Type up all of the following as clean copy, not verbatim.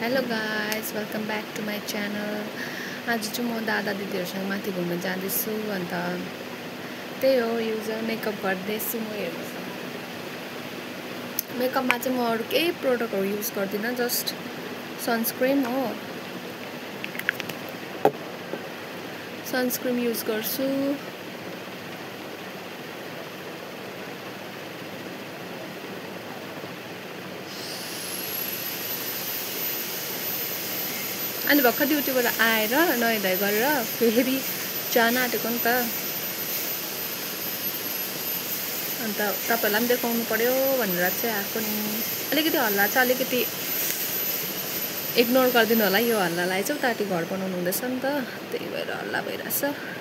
Hello guys, welcome back to my channel. आज चाहिँ म दादा दिदीहरूसँग माथि घुम्न जाँदैछु। अन्त त्यही हो, युजर मेकअप गर्दैछु म। हेर्नुहोस्, मेकअपमा चाहिँ म अरू केही प्रोडक्टहरू युज गर्दिनँ, जस्ट सनस्क्रिन हो। सनस्क्रिन युज गर्छु। अनि भर्खर ड्युटीबाट आएर नुहाइ-धुवाइ गरेर फेरि जान आँटेको नि त। अन्त तपाईहरुलाई पनि देखाउनु पर्यो भनेर चाहिँ आएको नि। अलिकति हल्ला छ, अलिकति इग्नोर गरिदिनु होला। यो हल्लालाई चाहिँ उतापट्टि घर बनाउनु हुँदैछ नि त, त्यही भएर हल्ला भइरहेछ।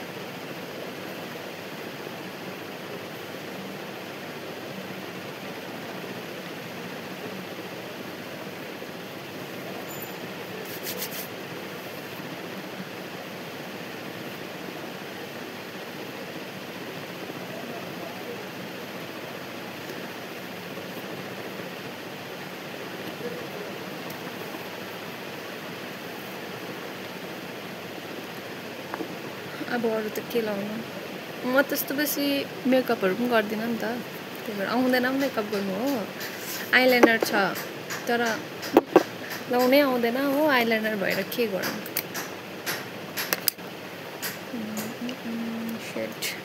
अब अरू त के लाउनु, म त्यस्तो बेसी मेकअपहरू पनि गर्दिनँ नि त, त्यही भएर आउँदैन पनि मेकअप गर्नु हो। आइलाइनर छ तर लाउनै आउँदैन हो, आइलाइनर भएर के गर्नु। सेट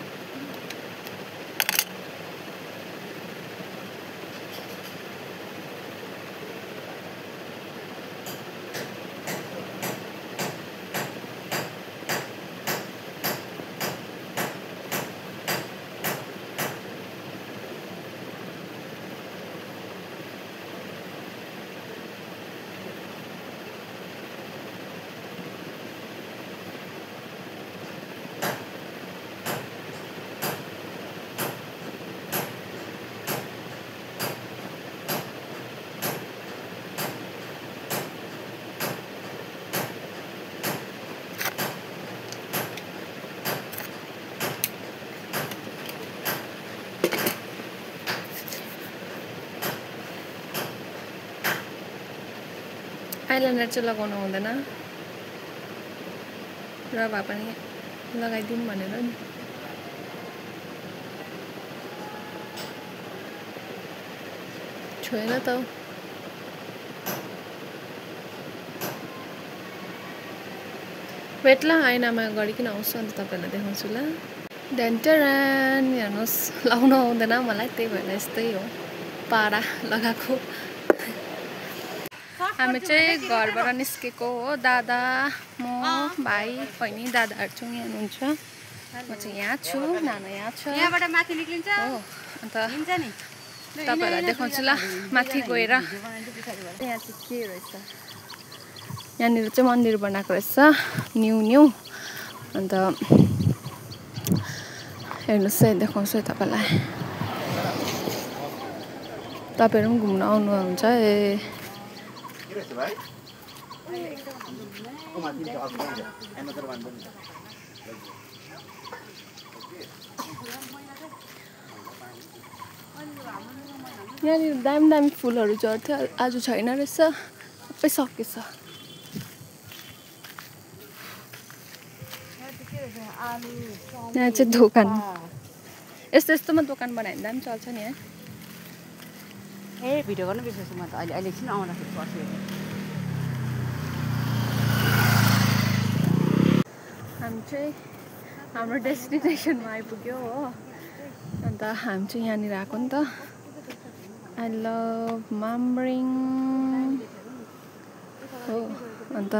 आइलाइनर चाहिँ लगाउनु आउँदैन र भए पनि लगाइदिउँ भनेर नि। छोएन त। वेट ल, आइनामा गरिकन आउँछु, अन्त तपाईँलाई देखाउँछु ल। डेन्टरान हेर्नुहोस्, लाउनु आउँदैन मलाई, त्यही भएर यस्तै हो, पारा लगाएको। हामी चाहिँ घरबाट निस्केको हो, दादा, म, भाइ, बहिनी। दादाहरू चाहिँ यहाँ हुनुहुन्छ, म चाहिँ यहाँ छु, नाना यहाँ छ। यहाँबाट माथि निक्लिन्छ हो, अन्त हिँड्छ नि। तपाईहरुलाई देखाउँछु ल माथि गएर। यहाँ चाहिँ के रहेछ, यहाँनिर चाहिँ मन्दिर बनाएको रहेछ, न्यू। अन्त हेर्नुहोस् है, देखाउँछु तपाईँलाई। तपाईँहरू पनि घुम्न आउनुहुन्छ ए। यहाँनिर दामी दामी फुलहरू झर्थ्यो, आज छैन रहेछ, सबै सकेछ। यहाँ चाहिँ दोकान, यस्तो यस्तोमा दोकान बनायो भने दामी चल्छ नि है। ए भिडियो गर्नु बिर्सेछु म त, अहिले एकछिन आउँदाखेरि पर्छु। हामी चाहिँ हाम्रो डेस्टिनेसनमा आइपुग्यो हो। अन्त हामी चाहिँ यहाँनिर आएको नि त। आई लभ मामरिङ हो। अन्त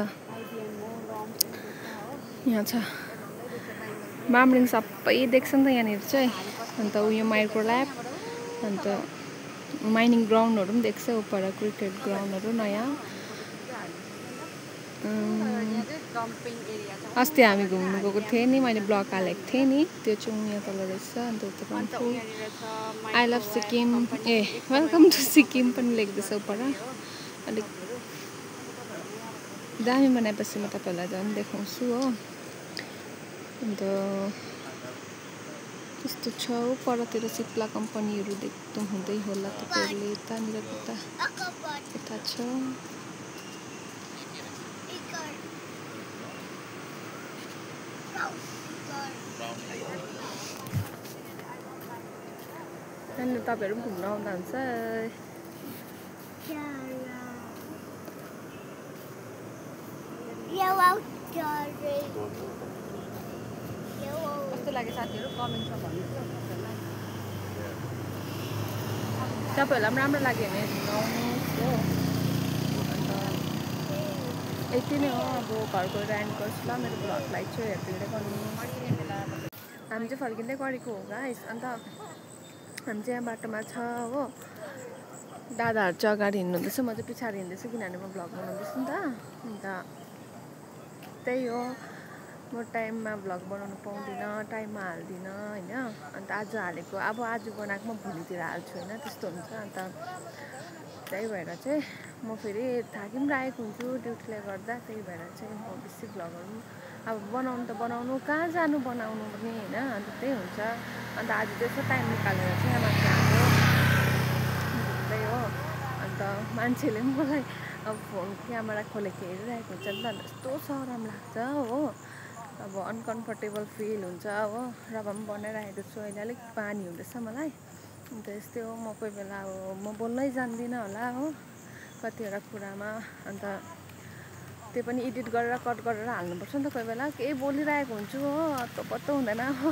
यहाँ छ मामरिङ, सबै देख्छ नि त यहाँनिर चाहिँ। अन्त उयो माइक्रो ल्याब, अन्त माइनिङ ग्राउन्डहरू पनि देख्छ, उपर क्रिकेट ग्राउन्डहरू नयाँ। अस्ति हामी घुम्नु गएको थिएँ नि, मैले ब्लग हालेको थिएँ नि, त्यो चाहिँ यहाँ तल रहेछ। अन्त उता आई लभ सिक्किम, ए वेलकम टु सिक्किम पनि लेख्दैछ उपर। अलिक दामी बनाएपछि म तपाईँहरूलाई झन् देखाउँछु हो। अन्त त्यस्तो छ हो, परतिर सिप्ला कम्पनीहरू देख्नु हुँदै होला तपाईँहरूले। यतानिर यता छ। त्यहाँनिर तपाईँहरू पनि घुम्न आउँदा हुन्छ कस्तो लाग्यो साथीहरू कमेन्टमा भन्नुहोस् ल तपाईँहरूलाई पनि राम्रो लाग्यो भने घुम्न आउनुहोस् हो अन्त यति नै हो अब घर गएर एन्ड गर्छु ल मेरो ब्लगलाई चाहिँ हेर्दै गर्नुहोस् हामी चाहिँ फर्किँदै गरेको हो गाइस अन्त हामी चाहिँ यहाँ बाटोमा छ हो दादाहरू चाहिँ अगाडि हिँड्नुहुँदैछ म चाहिँ पछाडि हिँड्दैछु किनभने म भ्लग बनाउँदैछु नि त अन्त त्यही हो म टाइममा भ्लग बनाउनु पाउँदिनँ टाइममा हाल्दिनँ होइन अन्त आज हालेको अब आज बनाएको म भोलितिर हाल्छु होइन त्यस्तो हुन्छ अन्त त्यही भएर चाहिँ म फेरि थाकि पनि राखेको हुन्छु ड्युटीले गर्दा त्यही भएर चाहिँ म बेसी भ्लगहरू पनि अब बनाउनु त बनाउनु कहाँ जानु बनाउनु पनि होइन अन्त त्यही हुन्छ अन्त आज त्यसो टाइम निकालेर चाहिँ यहाँ माथि हाम्रो घुम्दै हो अन्त मान्छेले पनि मलाई अब फोन क्यामेरा खोलेको हेरिरहेको हुन्छ नि त यस्तो सरम लाग्छ हो अब अनकम्फर्टेबल फिल हुन्छ हो र भए पनि बनाइरहेको छु अहिले अलिक पानी हुँदैछ मलाई अन्त यस्तै हो म कोही बेला अब म बोल्नै जान्दिनँ होला हो कतिवटा कुरामा अन्त त्यो पनि एडिट गरेर कट गरेर हाल्नुपर्छ नि त कोही बेला केही बोलिरहेको हुन्छु हो हत्तोपत्तो हुँदैन हो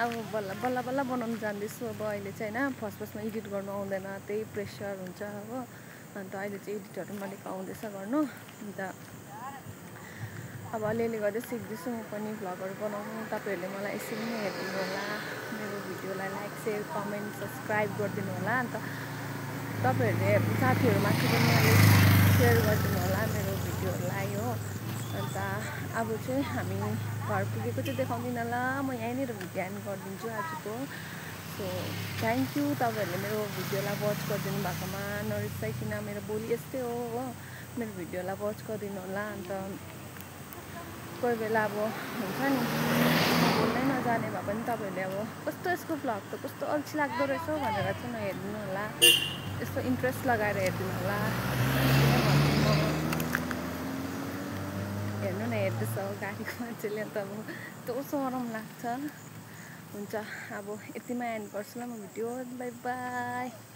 अब बल्ल बल्ल बनाउनु जान्दैछु अब अहिले चाहिँ होइन फर्स्टमा एडिट गर्नु आउँदैन त्यही प्रेसर हुन्छ हो अन्त अहिले चाहिँ एडिटहरू पनि अलिक आउँदैछ गर्नु अन्त अब अलिअलि गर्दै सिक्दैछु म पनि भ्लगहरू बनाउनु तपाईँहरूले मलाई यसरी नै हेरिदिनु होला मेरो भिडियोलाई लाइक सेयर कमेन्ट सब्सक्राइब गरिदिनु होला अन्त तपाईँहरूले साथीहरूमाथि पनि अलिक सेयर गरिदिनु होला मेरो भिडियोहरूलाई हो अन्त अब चाहिँ हामी घर पुगेको चाहिँ देखाउँदिनँ ल म यहीँनिर भिडियो एन्ड गरिदिन्छु आजको सो थ्याङ्क यू तपाईँहरूले मेरो भिडियोलाई वाच गरिदिनु भएकोमा नरिसाइकन मेरो बोली यस्तै हो मेरो भिडियोलाई वाच गरिदिनु होला अन्त कोही बेला अब हुन्छ नि बोल्नै नजाने भए पनि तपाईँहरूले अब कस्तो यसको भ्लग त कस्तो अल्छी लाग्दो रहेछ भनेर चाहिँ नहेरिदिनु होला यस्तो इन्ट्रेस्ट लगाएर हेरिदिनु होला हेर्नु न हेर्दैछ गाडीको मान्छेले अन्त अब यस्तो सरम लाग्छ हुन्छ अब यतिमा एन्ड गर्छु ल म भिडियो बाई बाई